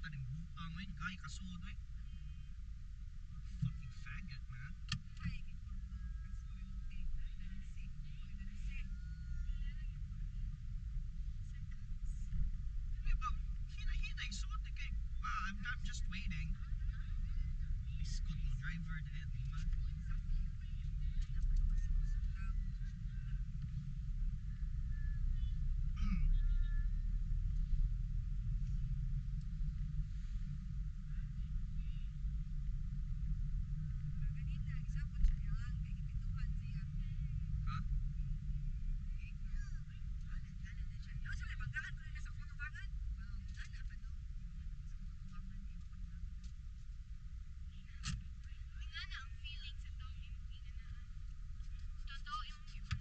Taning buang oy, gay kasud oy. Fucking faggot, man. Dili ba hinay-hinay suot kay ah, I'm just waiting. Biskot mo driver dahil man. Ha? Nga ang feeling sa tao imong ginanaan. Totoo imong giunaan.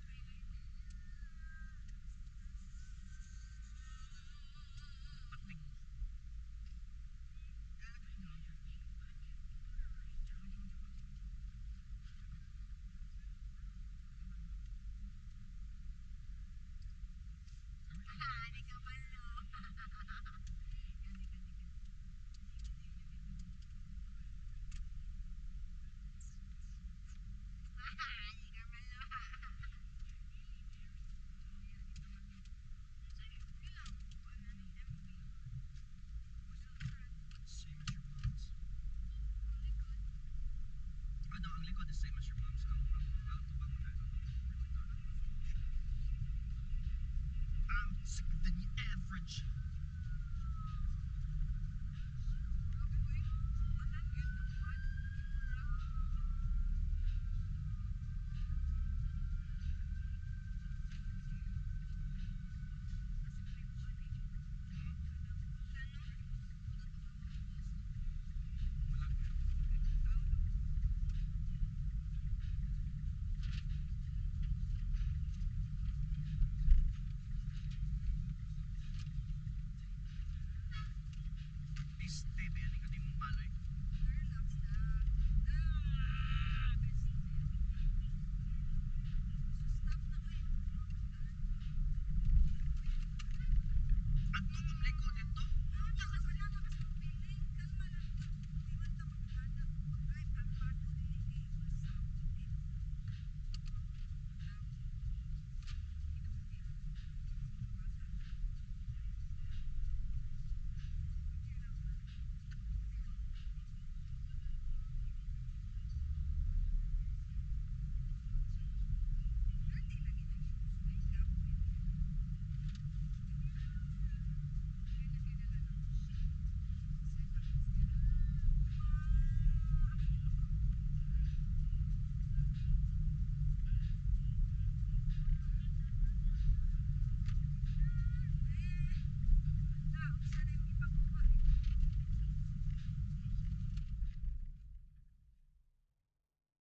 Pating. Same as your mom's. Ano, ang likod is same as your mom's. Ang tubang mo na, I don't know. Really not. I'm sicker than your average.